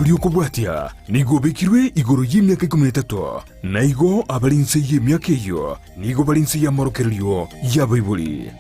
Omorobiri okobwatia nigo obekirwe igoro y'emiaka 13 na igo abari nse y'emiaka eyo nigo bari nse y'amorokererio y'abaibori.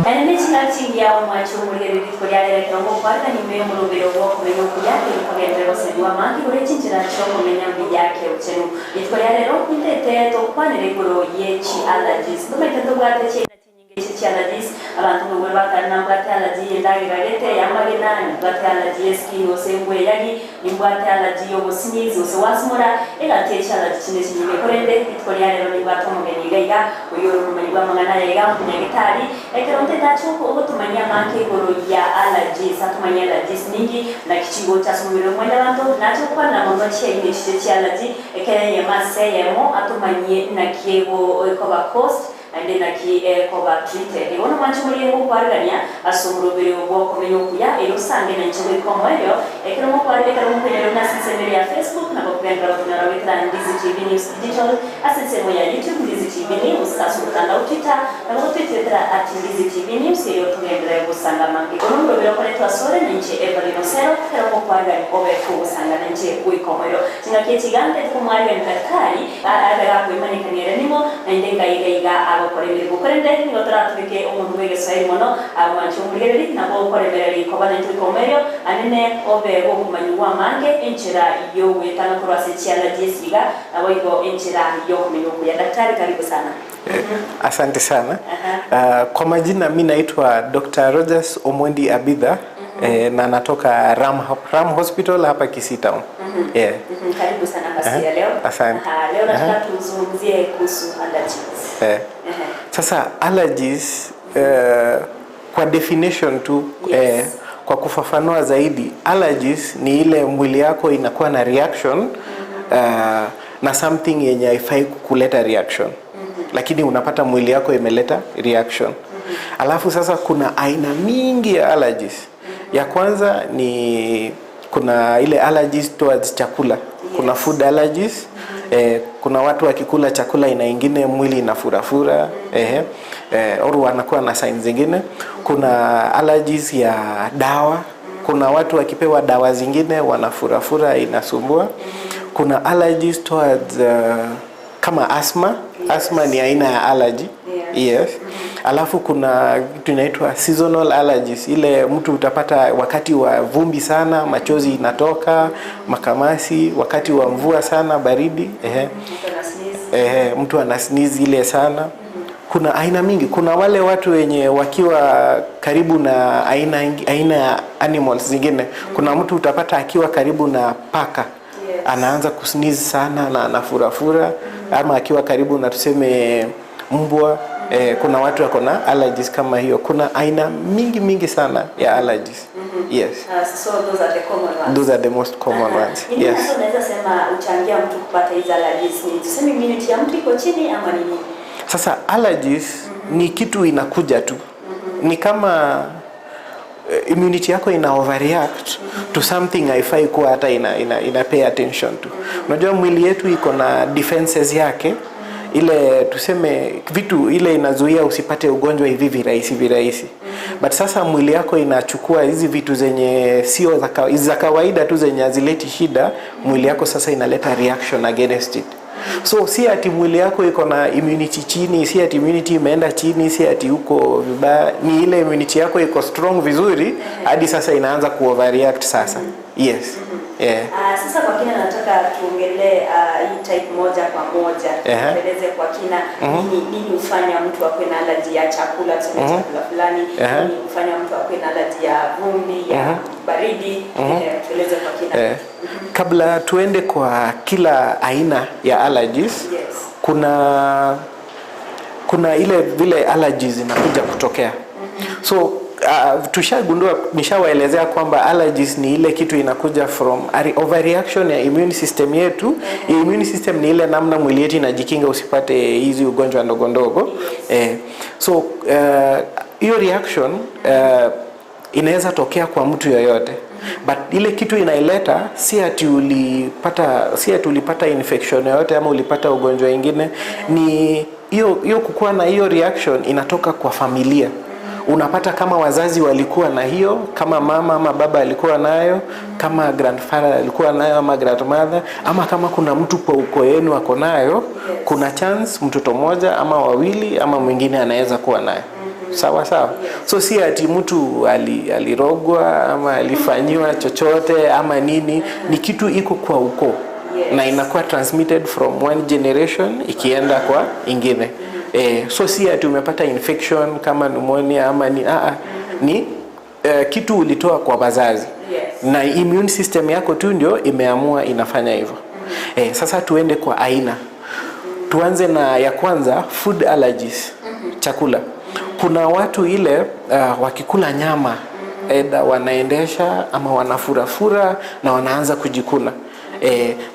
Naende chingaki chingiya omwanche omorigereria rituko ria rero ekero ngokwarera nyuma y'omorobero bw'okomenya okuya eri kogenderera gosemigwa amange igoro chinchera chi'okomenya mbuya keuchenu. Rituko ria rero ntete tokwanera igoro ye chi allergies. Ntomaete ntobwate chiaina chinyinge echi chi allergies, abanto moigoro bakare nambwate allergy y'endagera gete y'amagena, nimbwate allergy y'eskin gose engweyagi, nimbwate allergy y'obosneeze gose wasimora, egati echi allergy chinde chinyinge. Korende rituko ria rero nimbwate omogeni iga iga, oyo ore omomanyi bwa amang'ana aya iga omonyagetari, ekero ntete ache ogotomanyia amange igoro ya allergies, atomanyie allergies ninki, naki chigocha ase omobere omwene abanto, nache gokwanera mono chiaina echiche chi allergy, ekero eyemo ase eyemo atomanyie naki ego ekoba caused, naende naki ekoba treated. Igo nomwanche omorigie gokwarigania ase omorobere bw'okomenya okuya, erio osange nainche goika omoerio, ekero mokware ekero mokoinyora buna ase ensemo ere ya Facebook, nabo kogenderera gotonyora goetera Ndizi TV News Digital, ase ensemo ya YouTube Ndizi TV News, ase omotandao Twitter, nabo gotwetwetera at Ndizi TV News erio togenderere gosanga amange. Igo nomorobere okoretwa asore nainche Evelyn Osero, ekero ngokwarigania obe kogosanga nainche goika omoerio. Chingaki echi iga ntete komwarigania daktari, abe gakoimanyekania ere ning'o, naende ngai iga iga agokora emeremo. Korende nigo toratumeke omonto bw'egeswaeri mono, agwanche omorigereria, nabo okoremereria koba naintwe goika omoerio, anene obe gokomanyigwa amange, enchera y'ogoetana korwa ase chiallergy esiga, naboigo enchera y'okomenya okuya. Daktari, karibu sana. Asante sana. Kwa majina mi naitwa Dr. Rogers Omondi Abitha, na natoka Ram Hospital hapa Kisii Town. Yeah. Karibu sana kwa siku ya leo. Asante. Aha, leo nataka tuzungumzie kuhusu allergies. Sasa allergies, kwa definition tu, kwa kufafanua zaidi, allergies ni ile mwili yako inakuwa na reaction na something yenye haifai kuleta reaction, lakini unapata mwili yako imeleta reaction. Alafu sasa kuna aina mingi ya allergies. Ya kwanza ni kuna ile allergies towards chakula. Kuna food allergies. Kuna watu wakikula chakula aina ingine mwili inafurafura, or wanakuwa na signs zingine. Kuna allergies ya dawa. Kuna watu wakipewa dawa zingine wanafurafura, inasumbua. Kuna allergies towards kama asthma. Asthma ni aina ya allergy. Yes. Alafu kuna kitu inaitwa seasonal allergies, ile mtu utapata wakati wa vumbi sana, machozi inatoka, makamasi, wakati wa mvua sana, baridi, ehe. Mtu ana sneeze. Ehe, mtu ana sneeze ile sana. Kuna aina mingi. Kuna wale watu wenye wakiwa karibu na aina ya animals zingine. Kuna mtu utapata akiwa karibu na paka, anaanza kusneeze sana na anafurafura, ama akiwa karibu na tuseme mbwa. Kuna watu wako na allergies kama hiyo. Kuna aina mingi mingi sana ya allergies. Yes. So those are the common ones. Those are the most common ones. Nini Yes. hasa unaweza sema uchangia mtu kupata hizi allergies? Ni tuseme immunity ya mtu iko chini ama ni nini? Sasa allergies ni kitu inakuja tu. Ni kama immunity yako ina overreact to something haifai kuwa hata ina pay attention to. Unajua mwili yetu iko na defenses yake, ile tuseme vitu ile inazuia usipate ugonjwa hivi virahisi virahisi. But sasa mwili yako inachukua hizi vitu zenye sio za kawaida tu zenye hazileti shida, mwili yako sasa inaleta reaction against it. So si ati mwili yako iko na immunity chini, si ati immunity imeenda chini, si ati uko vibaya, ni ile immunity yako iko strong vizuri hadi sasa inaanza ku overreact sasa. Yes. Yeah. Sasa kwa kina nataka tuongelee hii type moja kwa moja. Tueleze kwa kina nini hufanya mtu akuwe na allergy ya chakula, tuseme chakula fulani, nini hufanya mtu akuwe na allergy ya vumbi, ya baridi. Tueleze kwa kina. Kabla tuende kwa kila aina ya allergies, kuna ile vile allergies zinakuja kutokea. So tushagundua, nishawaelezea kwamba allergies ni ile kitu inakuja from overreaction ya immune system yetu. Immune system ni ile namna mwili yetu inajikinga usipate hizi ugonjwa ndogo ndogo. So Hiyo reaction inaweza tokea kwa mtu yoyote, but ile kitu inaileta si ati ulipata infection yoyote ama ulipata ugonjwa ingine. Ni hiyo hiyo kukuwa na hiyo reaction inatoka kwa familia. Unapata kama wazazi walikuwa na hiyo, kama mama ama baba alikuwa nayo, kama grandfather alikuwa nayo ama grandmother, ama kama kuna mtu kwa ukoo yenu ako nayo, kuna chance mtoto mmoja ama wawili ama mwingine anaweza kuwa nayo. Sawa sawa. So si ati mtu alirogwa ama alifanyiwa chochote ama nini, ni kitu iko kwa ukoo na inakuwa transmitted from one generation ikienda kwa ingine. So si ati umepata infection kama pneumonia ama ni ni kitu ulitoa kwa wazazi na immune system yako tu ndio imeamua inafanya hivyo. Sasa tuende kwa aina. Tuanze na ya kwanza, food allergies. Chakula. Kuna watu ile wakikula nyama either wanaendesha ama wanafurafura na wanaanza kujikuna.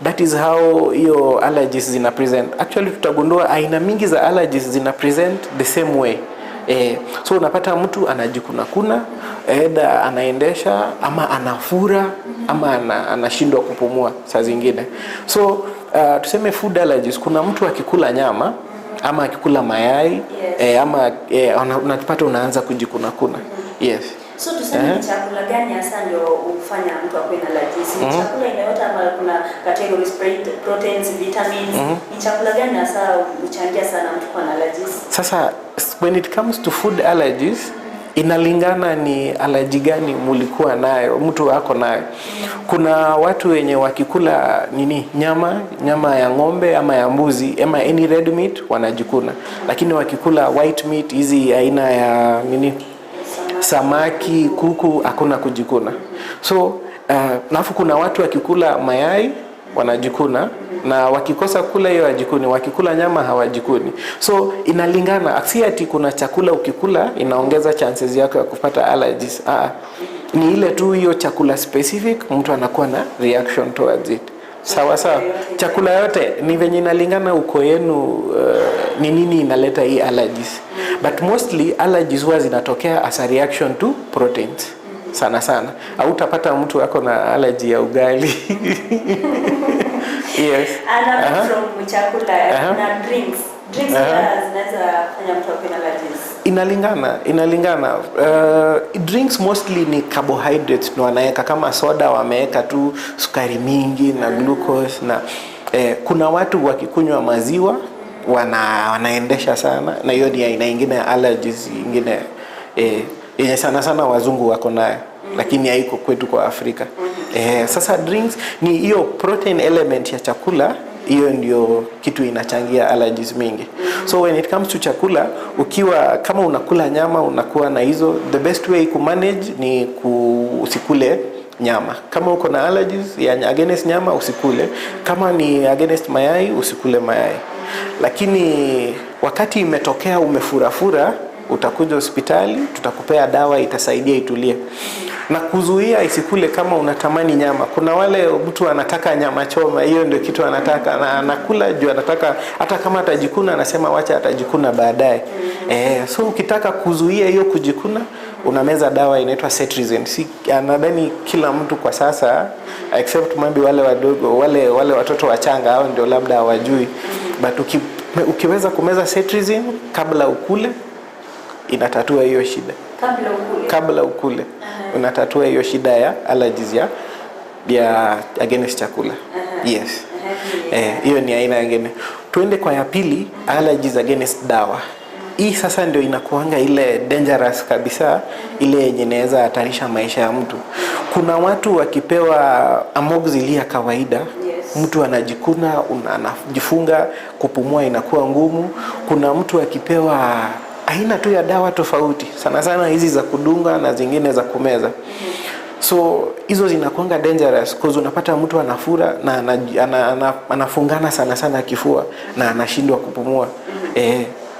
That is how hiyo allergies zina present. Actually, tutagundua aina mingi za allergies zina present the same way. So unapata mtu anajikuna kuna, either anaendesha ama anafura ama anashindwa kupumua saa zingine. So tuseme food allergies, kuna mtu akikula nyama ama akikula mayai ama unapata unaanza kujikuna kuna. Yes. So tuseme ni chakula gani hasa ndio hufanya mtu akuwe na allergies? Ni chakula inayote ama kuna categories, proteins, vitamins? Ni chakula gani hasa huchangia sana mtu kuwa na allergies? Sasa when it comes to food allergies, inalingana ni allergy gani mulikuwa nayo, mtu ako nayo. Kuna watu wenye wakikula nini, nyama ya ng'ombe ama ya mbuzi ama any red meat, wanajikuna, lakini wakikula white meat, hizi aina ya nini, samaki, kuku, hakuna kujikuna. So alafu kuna watu wakikula mayai wanajikuna na wakikosa kula hiyo hawajikuni, wakikula nyama hawajikuni. So inalingana, si ati kuna chakula ukikula inaongeza chances yako ya kupata allergies. Ni ile tu hiyo chakula specific mtu anakuwa na reaction towards it. Sawa sawa. Chakula yote ni venye inalingana uko yenu, ni nini inaleta hii allergies. But mostly allergies huwa zinatokea as a reaction to proteins sana sana. Hautapata mtu ako na allergy ya ugali. Yes. And apart from chakula na drinks. Drinks pia zinaweza fanya mtu akuwe na allergies? Inalingana, inalingana. Drinks mostly ni carbohydrates ndio wanaweka, kama soda wameweka tu sukari mingi na glucose na kuna watu wakikunywa maziwa wanaendesha sana, na hiyo ni aina ingine ya allergies ingine yenye sana sana wazungu wako nayo, lakini haiko kwetu kwa Afrika. Sasa drinks ni hiyo protein element ya chakula, hiyo ndio kitu inachangia allergies mingi. So when it comes to chakula, ukiwa kama unakula nyama unakuwa na hizo, the best way ku manage ni usikule nyama. Kama uko na allergies ya against nyama, usikule. Kama ni against mayai, usikule mayai. Lakini wakati imetokea umefurafura, utakuja hospitali, tutakupea dawa itasaidia itulie na kuzuia isikule. Kama unatamani nyama, kuna wale mtu anataka nyama choma, hiyo ndio kitu anataka na anakula juu anataka, hata kama atajikuna anasema wacha atajikuna baadaye. So ukitaka kuzuia hiyo kujikuna, unameza dawa inaitwa cetirizine. Si nadhani kila mtu kwa sasa, except maybe wale wadogo, wale watoto wachanga, hao ndio labda hawajui, but ukiweza kumeza cetirizine kabla ukule, inatatua hiyo shida. Kabla ukule. Kabla ukule unatatua hiyo shida ya allergies ya against chakula. Yes. Hiyo ni aina nyingine. Tuende kwa ya pili, allergies against dawa. Hii sasa ndio inakuanga ile dangerous kabisa, ile yenye inaweza hatarisha maisha ya mtu. Kuna watu wakipewa amoxicillin ya kawaida, mtu anajikuna, anajifunga, kupumua inakuwa ngumu. Kuna mtu akipewa aina tu ya dawa tofauti, sana sana hizi za kudunga na zingine za kumeza. So hizo zinakuanga dangerous cause unapata mtu anafura na anafungana sana sana kifua na anashindwa kupumua.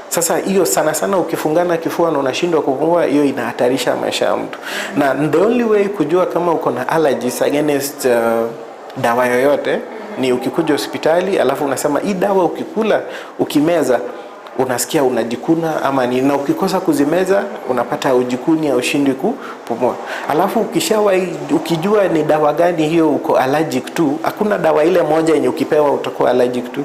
Sasa hiyo sana sana ukifungana kifua na unashindwa kupumua, hiyo inahatarisha maisha ya mtu. Na the only way kujua kama uko na allergies against dawa yoyote ni ukikuja hospitali alafu unasema hii dawa ukikula, ukimeza Unasikia unajikuna ama ni, na ukikosa kuzimeza unapata ujikuni au ushindwi kupumua. Alafu ukishawahi, ukijua ni dawa gani hiyo uko allergic to, hakuna dawa ile moja yenye ukipewa utakuwa allergic to.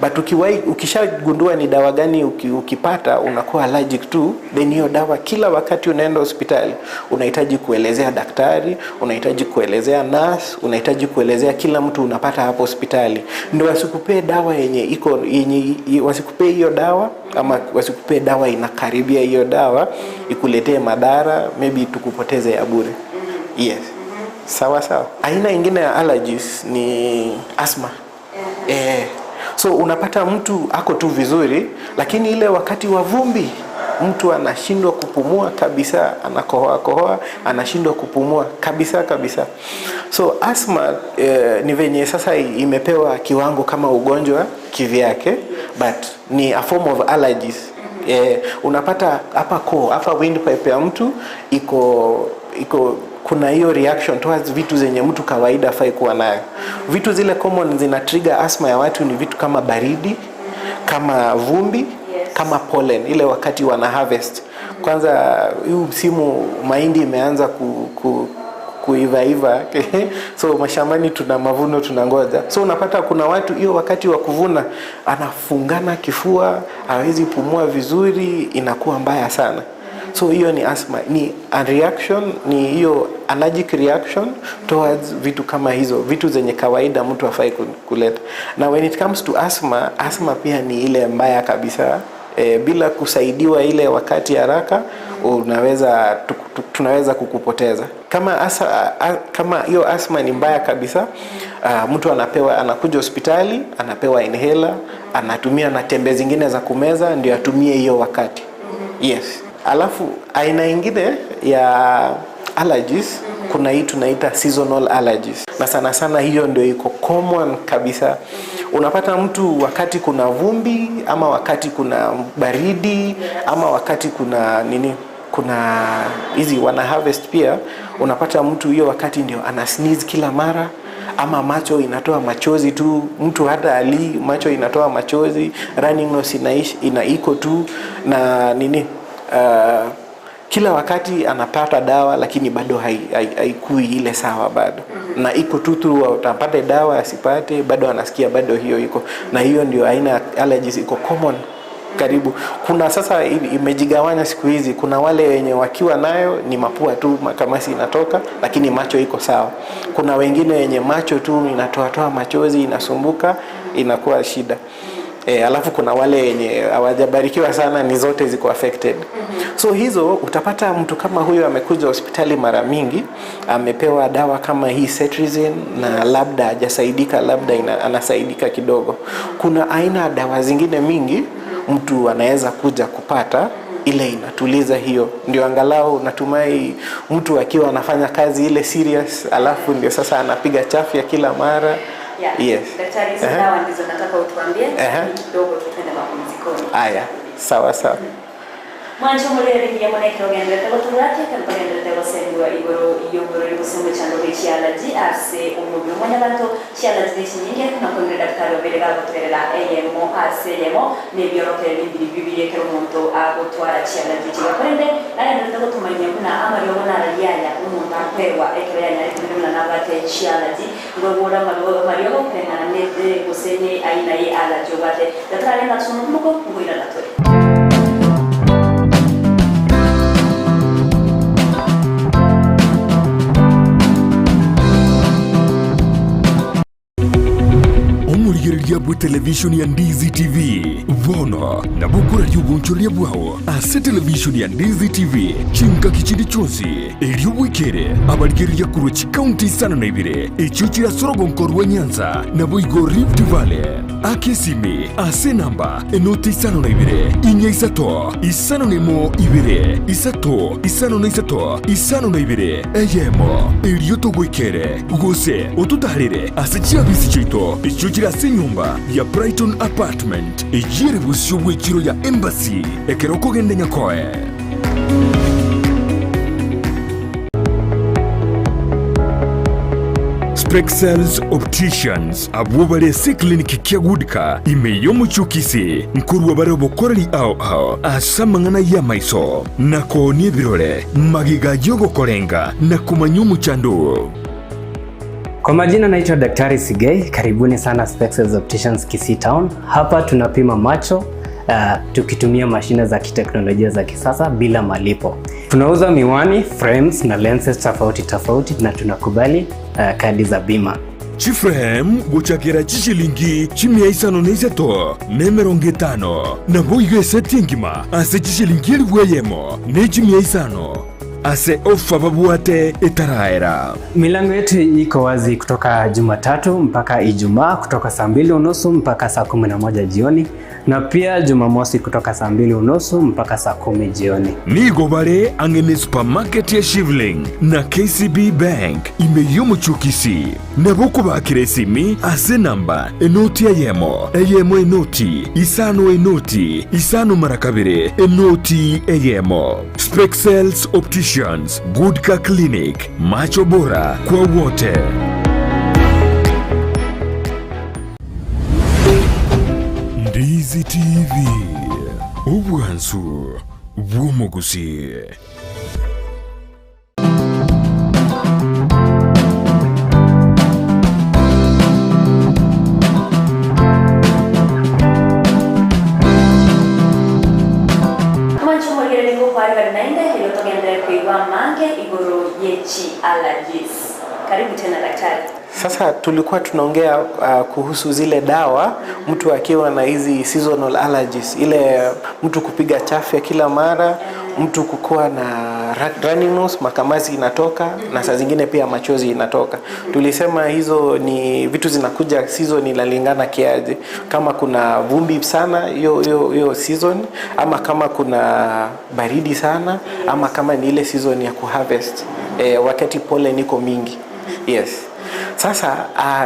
But ukiwahi, ukishagundua ni dawa gani ukipata unakuwa allergic to, then hiyo dawa kila wakati unaenda hospitali unahitaji kuelezea daktari, unahitaji kuelezea nurse, unahitaji kuelezea kila mtu unapata hapo hospitali, ndio wasikupee dawa yenye iko yenye, wasikupee hiyo dawa ama wasikupee dawa inakaribia hiyo dawa ikuletee madhara, maybe tukupoteze ya bure. Yes. Sawa sawa. Aina ingine ya allergies ni asthma. So unapata mtu ako tu vizuri, lakini ile wakati wa vumbi mtu anashindwa kupumua kabisa, anakohoa kohoa, anashindwa kupumua kabisa kabisa. So asthma ni venye sasa imepewa kiwango kama ugonjwa kivyake, but ni a form of allergies. Unapata hapa koo, hapa windpipe ya mtu iko kuna hiyo reaction towards vitu zenye mtu kawaida hafai kuwa nayo. Vitu zile common zina trigger asthma ya watu ni vitu kama baridi, kama vumbi, kama pollen, ile wakati wana harvest. Kwanza huu msimu mahindi imeanza kuivaiva so mashambani tuna mavuno tunangoja. So unapata kuna watu hiyo wakati wa kuvuna anafungana kifua, hawezi pumua vizuri, inakuwa mbaya sana. So hiyo ni asthma, ni a reaction, ni hiyo allergic reaction towards vitu kama hizo, vitu zenye kawaida mtu hafai kuleta. Na when it comes to asthma, asthma pia ni ile mbaya kabisa. Bila kusaidiwa ile wakati haraka unaweza tunaweza kukupoteza. Kama hiyo asthma ni mbaya kabisa, mtu anapewa, anakuja hospitali, anapewa inhaler, anatumia na tembe zingine za kumeza ndio atumie hiyo wakati. Yes. Alafu aina ingine ya allergies, kuna hii tunaita seasonal allergies, na sana sana hiyo ndio iko common kabisa. Unapata mtu wakati kuna vumbi ama wakati kuna baridi ama wakati kuna nini, kuna hizi wana harvest pia, unapata mtu hiyo wakati ndio ana sneeze kila mara, ama macho inatoa machozi tu, mtu hata ali macho inatoa machozi, running nose ina iko tu na nini, kila wakati anapata dawa lakini bado haikui ile sawa bado. Na iko tu throughout, apate dawa asipate, bado anasikia bado hiyo iko. Na hiyo ndio aina ya allergies iko common karibu. Kuna sasa imejigawanya siku hizi, kuna wale wenye wakiwa nayo ni mapua tu makamasi inatoka, lakini macho iko sawa. Kuna wengine wenye macho tu inatoa machozi, inasumbuka, inakuwa shida. Alafu kuna wale wenye hawajabarikiwa sana, ni zote ziko affected. So hizo utapata mtu kama huyo amekuja hospitali mara mingi, amepewa dawa kama hii cetirizine na labda hajasaidika, labda anasaidika kidogo. Kuna aina ya dawa zingine mingi mtu anaweza kuja kupata ile inatuliza hiyo, ndio angalau natumai mtu akiwa anafanya kazi ile serious, alafu ndio sasa anapiga chafya kila mara. Yeah. Yes. Daktari, hizo dawa ndizo nataka utuambie kidogo, tupende mapumzikoni. Aya, sawa sawa. Mwancho mureri ya mwana kirogenderete gotugurati karukagenderete gosendwa igoro iyogoro rigosembo chando chialaji ase umubiri omwanya banto chialaji nechinyinge nakwendere daktari obere gagotwerera eyemo ase eyemo nebiorokere bibiri bibiri ekero omonto agotwara chialaji chigakorende nagenderete gotumanyia buna amariogo narariaya omonto akwerwa ekero yanyare kumenya buna nabwate chialaji ngwegora mariogo kureng'ana gose ne aina ye alaji obwate daktari arenda tusoma ngoira natore. Omurigereria bwe television ya Ndizi TV bono na bukura ry'ubunchoria bwao ase television ya Ndizi TV chinka kichindi chonsi eryobwikere abarigereria kurwa chikaunti 52 ekyo kirasorogonko rwa Nyanza na Boigo Rift Valley akesimi ase namba enoti 52 inya isato isano nemo ibere isato isano na isato isano na ibere eyemo eryo togwikere gose otutarire ase chiabisi chiaito ekyo kirase nyumba ya Brighton Apartment ejire busio bw'ekiro ya Embassy ekero kogenda Nyakoe. Spexels Opticians abwo bare ase clinic kia Goodka ime y'omochukisi nkorwa bare obokoreri ao ao ase amang'ana ya maiso na koonia ebirore magiga yogokorenga na kumanya omochando. Kwa majina naitwa Daktari Sigei, karibuni sana Spexels Opticians Kisii Town. Hapa tunapima macho tukitumia mashine za kiteknolojia za kisasa bila malipo. Tunauza miwani, frames na lenses tofauti tofauti na tunakubali kadi za bima. Chiframe gochakera chishilingi chimia isano na isato na emerongo etano nabo igo eseti engima ase chishilingi elifu eyemo na echimia isano ase ofa babwate etaraera. Milango yetu iko wazi kutoka Jumatatu mpaka Ijumaa kutoka saa 2:30 mpaka saa 11 jioni na pia Jumamosi kutoka saa 2:30 mpaka saa 10 jioni. Nigo bare ang'e supermarket ya Shivling na KCB Bank ime y'omochukisi nabo kobakira esimi ase namba enoti eyemo eyemo enoti isano enoti isano mara kabere enoti eyemo. Spexels Opticians, Goodka Clinic, macho bora kwa wote. Ndizi TV, obwansu bw'omugusi. Mwancho morigereria ngokwarigani nainde ero togendere kuigwa mange igoro yechi allergies. Karibu tena daktari. Sasa tulikuwa tunaongea kuhusu zile dawa mtu akiwa na hizi seasonal allergies, ile mtu kupiga chafya kila mara, mtu kukuwa na running nose, makamasi inatoka na saa zingine pia machozi inatoka. Tulisema hizo ni vitu zinakuja season, inalingana kiaje, kama kuna vumbi sana hiyo hiyo hiyo season, ama kama kuna baridi sana, ama kama ni ile season ya kuharvest wakati pollen iko mingi. Yes. Sasa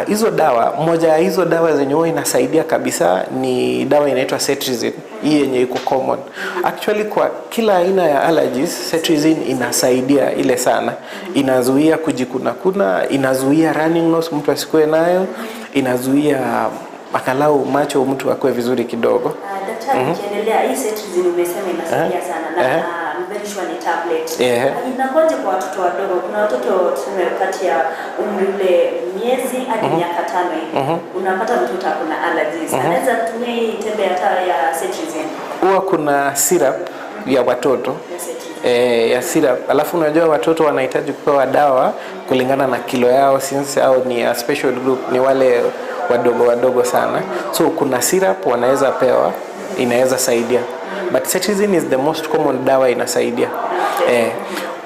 hizo dawa, moja ya hizo dawa zenye huwa inasaidia kabisa ni dawa inaitwa cetirizine, hii yenye iko common. Actually kwa kila aina ya allergies, cetirizine inasaidia ile sana. Inazuia kujikuna kuna, inazuia running nose mtu asikuwe nayo, inazuia angalau macho mtu akue vizuri kidogo. Daktari, ukiendelea hii cetirizine umesema inasaidia sana na I'm very sure ni tablet. Inakuwaje kwa watoto wadogo? Kuna watoto tuseme kati ya umri ule miezi hadi miaka 5 hivi. Unapata mtoto ako na allergies. Anaweza kutumia hii tembe hata ya cetirizine? Huwa kuna syrup ya watoto. Ya cetirizine. Ya syrup. Alafu unajua watoto wanahitaji kupewa dawa kulingana na kilo yao, since au ni a special group, ni wale wadogo wadogo sana. So kuna syrup wanaweza pewa, inaweza saidia. But cetirizine is the most common dawa inasaidia.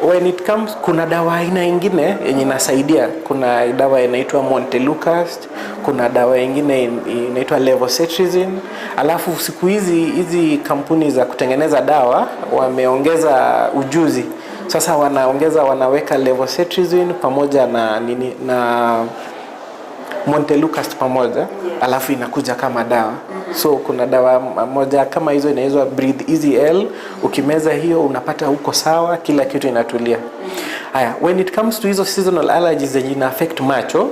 When it comes, kuna dawa aina ingine yenye inasaidia. Kuna dawa inaitwa Montelukast, kuna dawa ingine inaitwa levocetirizine. Alafu siku hizi hizi kampuni za kutengeneza dawa wameongeza ujuzi. Sasa wanaongeza, wanaweka levocetirizine pamoja na nini na Montelukast pamoja, alafu inakuja kama dawa. So kuna dawa moja kama hizo inaitwa Breathe Easy L. Ukimeza hiyo unapata uko sawa, kila kitu inatulia. Haya, when it comes to hizo seasonal allergies zenye ina affect macho,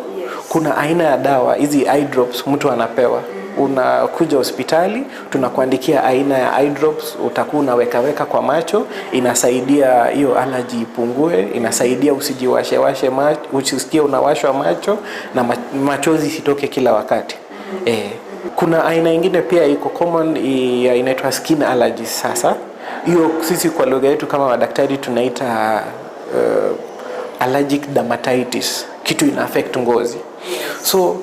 kuna aina ya dawa hizi eye drops mtu anapewa. Unakuja hospitali, tunakuandikia aina ya eye drops, utakuwa unaweka weka kwa macho, inasaidia hiyo allergy ipungue, inasaidia usijiwashewashe macho, usisikie unawashwa macho na machozi isitoke kila wakati. Kuna aina ingine pia iko common inaitwa skin allergies. Sasa hiyo sisi kwa lugha yetu kama madaktari tunaita allergic dermatitis, kitu ina affect ngozi. So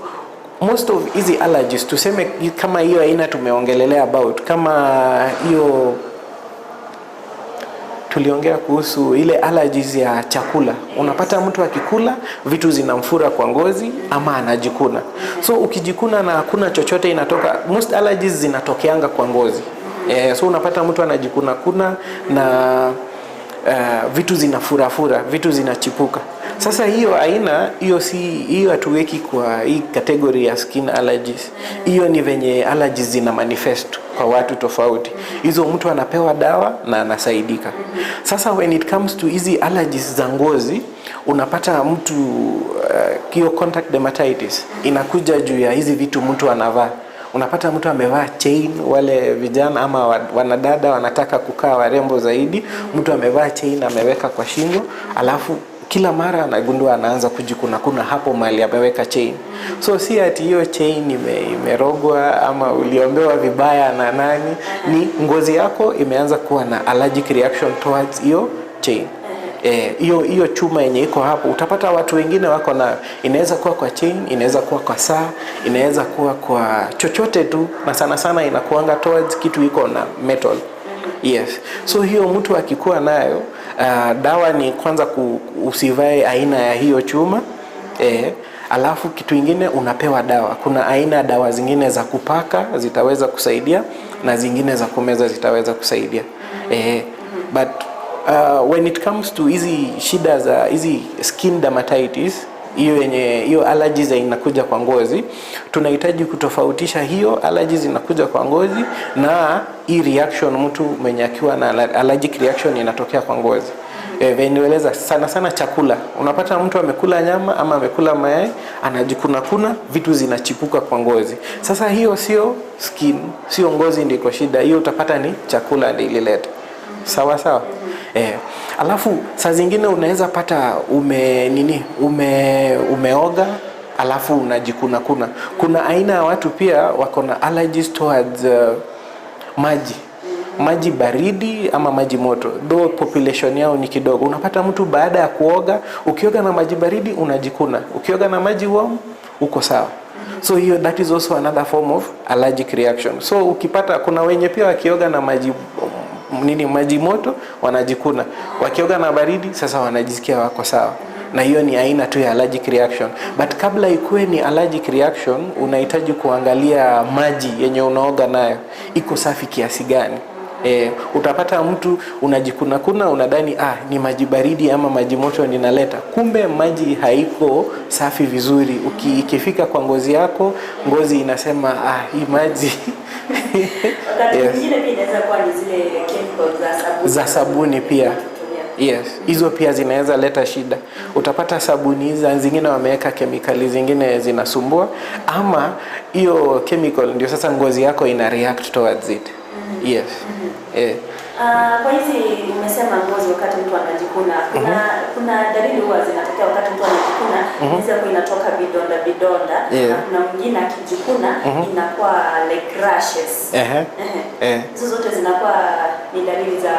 most of hizi allergies, tuseme kama hiyo aina tumeongelelea about, kama hiyo tuliongea kuhusu ile allergies ya chakula. Unapata mtu akikula vitu zinamfura kwa ngozi ama anajikuna. So ukijikuna na hakuna chochote inatoka, most allergies zinatokeanga kwa ngozi. So unapata mtu anajikuna kuna na vitu zinafurafura, vitu zinachipuka. Sasa hiyo aina hiyo, si hiyo hatuweki kwa hii category ya skin allergies. Hiyo ni venye allergies zina manifest kwa watu tofauti. Hizo mtu anapewa dawa na anasaidika. Sasa when it comes to hizi allergies za ngozi, unapata mtu hiyo contact dermatitis inakuja juu ya hizi vitu mtu anavaa. Unapata mtu amevaa chain, wale vijana ama wanadada wanataka kukaa warembo zaidi, mtu amevaa chain ameweka kwa shingo, alafu kila mara anagundua anaanza kujikunakuna hapo mahali ameweka chain. So si ati hiyo chain imerogwa ama uliombewa vibaya na nani, ni ngozi yako imeanza kuwa na allergic reaction towards hiyo chain. Hiyo hiyo chuma yenye iko hapo, utapata watu wengine wako na, inaweza kuwa kwa chain, inaweza kuwa kwa saa, inaweza kuwa kwa chochote tu, na sana sana inakuanga towards kitu iko na metal. Yes. So hiyo mtu akikuwa nayo, dawa ni kwanza usivae aina ya hiyo chuma. Alafu kitu ingine unapewa dawa. Kuna aina ya dawa zingine za kupaka zitaweza kusaidia na zingine za kumeza zitaweza kusaidia. But when it comes to hizi shida za hizi skin dermatitis, hiyo yenye hiyo allergies inakuja kwa ngozi, tunahitaji kutofautisha hiyo allergies inakuja kwa ngozi na hii reaction mtu mwenye akiwa na allergic reaction inatokea kwa ngozi. Venye sana sana chakula, unapata mtu amekula nyama ama amekula mayai, anajikuna kuna vitu zinachipuka kwa ngozi. Sasa hiyo sio skin, sio ngozi ndiko shida, hiyo utapata ni chakula ndio ilileta. Sawa sawa. Alafu saa zingine unaweza pata ume nini umeoga alafu unajikuna kuna. Kuna aina ya watu pia wako na allergies towards maji baridi ama maji moto, though population yao ni kidogo. Unapata mtu baada ya kuoga, ukioga na maji baridi unajikuna, ukioga na maji warm uko sawa. So hiyo, that is also another form of allergic reaction. So ukipata kuna wenye pia wakioga na maji nini maji moto wanajikuna, wakioga na baridi sasa wanajisikia wako sawa, na hiyo ni aina tu ya allergic reaction. But kabla ikuwe ni allergic reaction, unahitaji kuangalia maji yenye unaoga nayo iko safi kiasi gani. Utapata mtu unajikuna kuna, unadhani ni maji baridi ama maji moto ninaleta, kumbe maji haiko safi vizuri. Ikifika kwa ngozi yako, ngozi inasema, "Ah, hii maji." Wakati mwingine pia inaweza kuwa ni zile chemicals za sabuni. Za sabuni pia. Tunatumia. Yes, hizo pia zinaweza leta shida. Utapata sabuni hizi zingine wameweka kemikali zingine zinasumbua, ama hiyo chemical ndio sasa ngozi yako ina react towards it. Yes. Kwa hizi umesema ngozi wakati mtu anajikuna, kuna dalili huwa zinatokea wakati mtu anajikuna, inaweza kuwa inatoka vidonda vidonda, na kuna mwingine akijikuna inakuwa like rashes. Hizo zote zinakuwa ni dalili za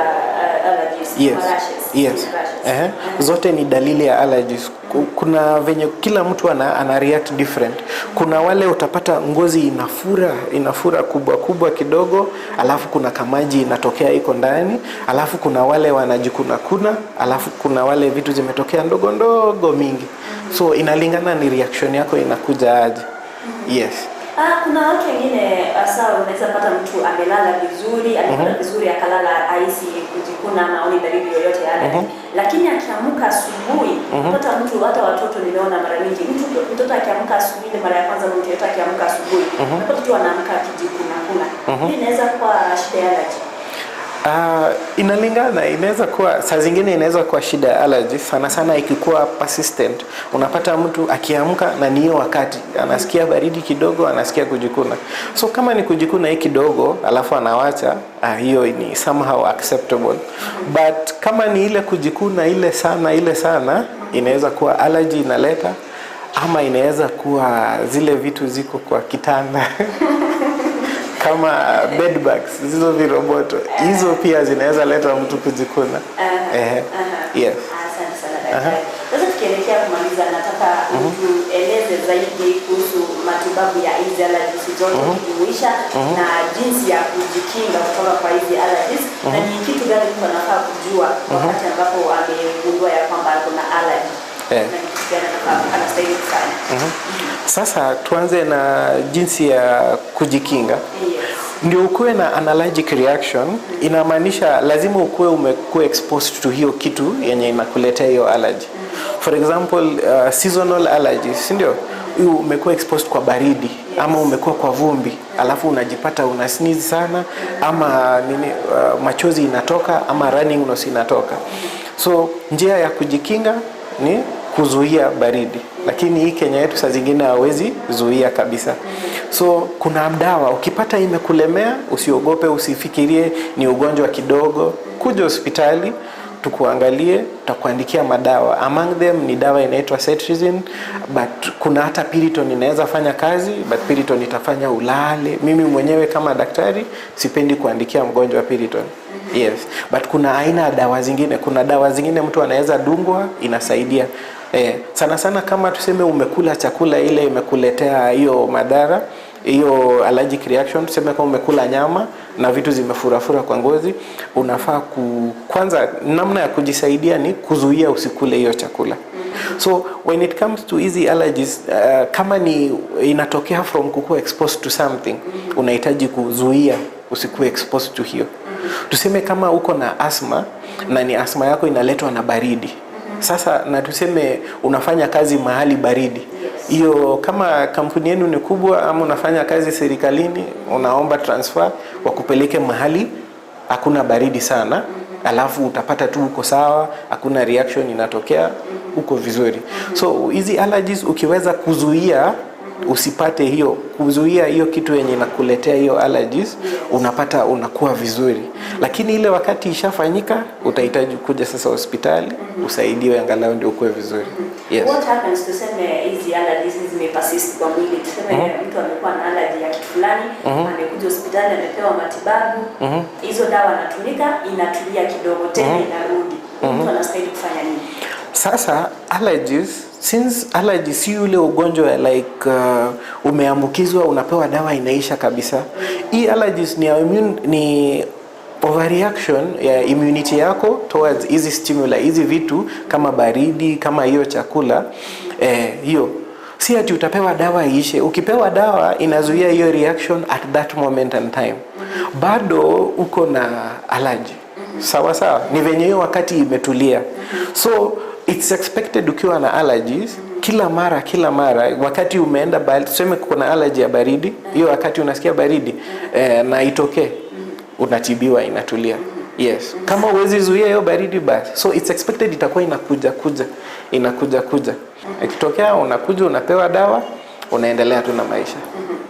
allergies, kama rashes. Rashes. Zote ni dalili ya allergies. Kuna venye kila mtu ana react different. Kuna wale utapata ngozi inafura kubwa kubwa kidogo, alafu kuna kamaji inatokea iko ndani, alafu kuna wale wanajikuna kuna, alafu kuna wale vitu zimetokea ndogo ndogo mingi. So inalingana ni reaction yako inakuja aje. Yes. Kuna watu wengine hasa unaweza pata mtu amelala vizuri, amekula vizuri, akalala ahisi kujikuna ama aoni dalili yoyote ya allergy. Lakini akiamka asubuhi, unapata mtu, hata watoto nimeona mara nyingi, mtoto akiamka asubuhi, ile mara ya kwanza mtu yeyote akiamka asubuhi, unapata tu anaamka akijikuna kuna. Hii inaweza kuwa shida ya allergy? Inalingana, inaweza kuwa saa zingine inaweza kuwa shida ya allergy, sana sana ikikuwa persistent. Unapata mtu akiamka na ni hiyo wakati anasikia baridi kidogo, anasikia kujikuna. So kama ni kujikuna hii kidogo alafu anawacha, hiyo ni somehow acceptable. But kama ni ile kujikuna ile sana ile sana, inaweza kuwa allergy inaleta, ama inaweza kuwa zile vitu ziko kwa kitanda kama bed bugs, hizo viroboto, hizo pia zinaweza leta mtu kujikuna. Yes. Asante sana, daktari. Sasa tukielekea kumaliza, nataka utueleze zaidi kuhusu matibabu ya hizi allergies zote ukijumuisha na jinsi ya kujikinga kutoka kwa hizi allergies, na ni kitu gani mtu anafaa kujua wakati ambapo amegundua ya kwamba kuna allergy na ni kitu gani anastahili kufanya. Sasa tuanze na jinsi ya kujikinga. Ndio ukuwe na an allergic reaction, inamaanisha lazima ukuwe umekuwa exposed to hiyo kitu yenye inakuletea hiyo allergy. For example, seasonal allergies, si ndio? Hiyo umekuwa exposed kwa baridi ama umekuwa kwa vumbi, alafu unajipata una sneeze sana ama nini, machozi inatoka ama running nose inatoka. So njia ya kujikinga ni kuzuia baridi, lakini hii Kenya yetu saa zingine hawezi zuia kabisa. So kuna dawa, ukipata imekulemea, usiogope, usifikirie ni ugonjwa kidogo, kuja hospitali tukuangalie, tutakuandikia madawa. Among them ni dawa inaitwa cetirizine, but kuna hata Piriton inaweza fanya kazi, but Piriton itafanya ulale. Mimi mwenyewe kama daktari sipendi kuandikia mgonjwa Piriton. Yes, but kuna aina ya dawa zingine, kuna dawa zingine mtu anaweza dungwa inasaidia. Sana sana kama tuseme umekula chakula ile imekuletea hiyo madhara, hiyo allergic reaction, tuseme kama umekula nyama na vitu zimefurafura kwa ngozi, unafaa kwanza namna ya kujisaidia ni kuzuia usikule hiyo chakula. So when it comes to hizi allergies, kama ni inatokea from kukuwa exposed to something, unahitaji kuzuia usikuwe exposed to hiyo. Tuseme kama uko na asthma na ni asthma yako inaletwa na baridi. Sasa na tuseme unafanya kazi mahali baridi, hiyo kama kampuni yenu ni kubwa ama unafanya kazi serikalini, unaomba transfer wakupeleke mahali hakuna baridi sana, alafu utapata tu uko sawa, hakuna reaction inatokea, uko vizuri. So hizi allergies ukiweza kuzuia usipate hiyo, kuzuia hiyo kitu yenye inakuletea hiyo allergies, unapata unakuwa vizuri. Lakini ile wakati ishafanyika, utahitaji kuja sasa hospitali usaidiwe angalau ndio ukuwe vizuri. Yes. What happens, tuseme hizi allergies zimepersist kwa mwili, tuseme mtu amekuwa na allergy ya kitu fulani, amekuja hospitali, amepewa matibabu, hizo dawa anatumika, inatulia kidogo, tena inarudi. Mtu anastahili kufanya nini? Sasa allergies, since allergies si yule ugonjwa like umeambukizwa unapewa dawa inaisha kabisa. Hii allergies ni immune, ni overreaction ya immunity yako towards hizi stimuli, hizi vitu kama baridi, kama hiyo chakula hiyo si ati utapewa dawa iishe. Ukipewa dawa inazuia hiyo reaction at that moment and time, bado uko na allergy. Sawa sawa, ni venye hiyo wakati imetulia. So it's expected ukiwa na allergies kila mara wakati umeenda tuseme kuna allergy ya baridi, hiyo wakati unasikia baridi na itokee, unatibiwa inatulia. Yes, kama huwezi zuia hiyo baridi basi, so it's expected itakuwa inakuja kuja inakuja kuja. Ikitokea unakuja unapewa dawa, unaendelea tu na maisha.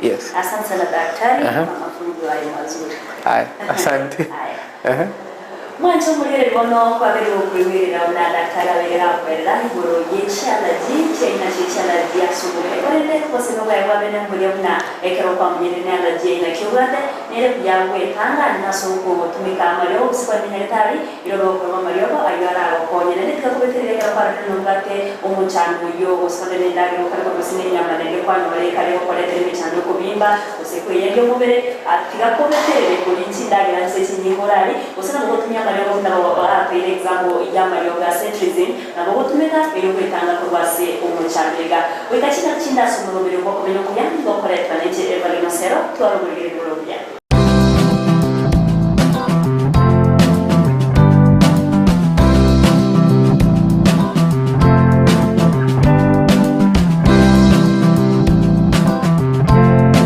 Yes. Asante sana daktari kwa mafunzo hayo mazuri. Haya, asante. Haya. Aha. Mwancho mulire bono kwabere okuiwirira na daktari aberera akwerera iguru ye allergy chaina che allergy asubure orende kosema bwa bwa bene mbuli muna ekero kwa mnyene ne allergy ina kiugate nere kujangwe tanga na soko tumika amalio usikwa ni daktari iro ko amalio ayo ara ko nyene ne kakubetere kero kwa rero ngate omuchango yo osonde ne ndage ko ko sine nyama ne kwa nyore kare ko letere michando ko bimba osekwe yeyo mubere atiga ko betere ko linchi ndage na se chinyingorari osana ngo tumia amalio na apere example ya amalio ga cetirizine na ngo tumeka ero kwetanga kurwase omuchandega wekachina chinda somoro bere ko bere ko yango koretwa neche evalino sero twaro bere.